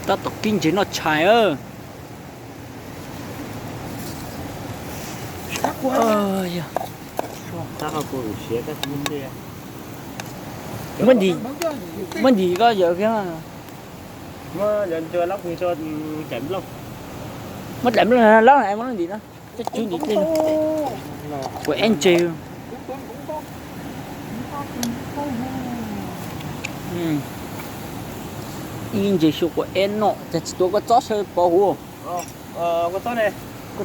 Tab tom kib ntses noj tshais. Muab ntim, muab ntim koj yawm kiag. Muab dlaim nplooj, laub es muab ntim no. Coj cub ntim tej. Quav eb ntses. Ib ntses xyuas quav eb noj, cas tsis tuav kua txob sawv pov huv. Kua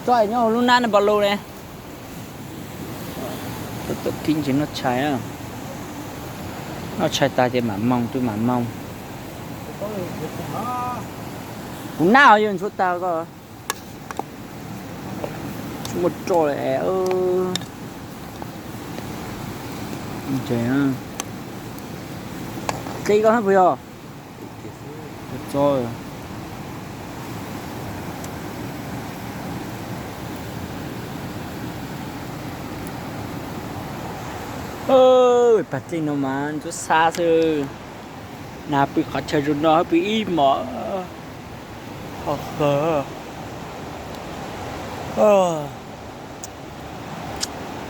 txob nyob hauv lub nab ne, npau lus ne. Tab tom kib ntses noj tshais. Noj tshais tas ces mam moos, twb mam moos. Kuv nab ho yuav ntxhuav tag ko. Tsis muaj roj li es. Ntses, dle koj puas yog? Pas dlej no mas ntxuav xa xwb. Nag pw qhov chaw zoo no pw ib hmos. Ho kawg.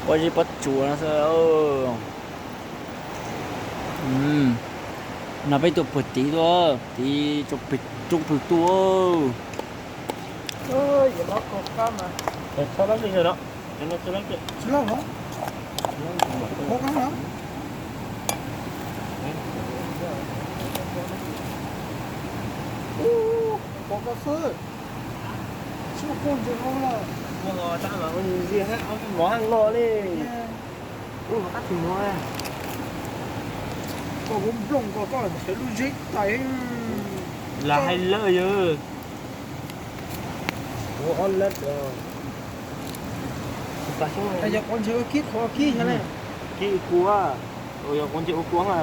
Pob zeb pob tsuas no xwb. No peb tuaj puag tid tuaj, tid roob pw tuaj. Mov haj no li. Koj kuv nplooj ko koj sawv lub zeb tais. Lam hais lawm yog. Yog quav ntseg ua kib qhuav kib yog ne. Kib kua, yog quav ntseg ua kua.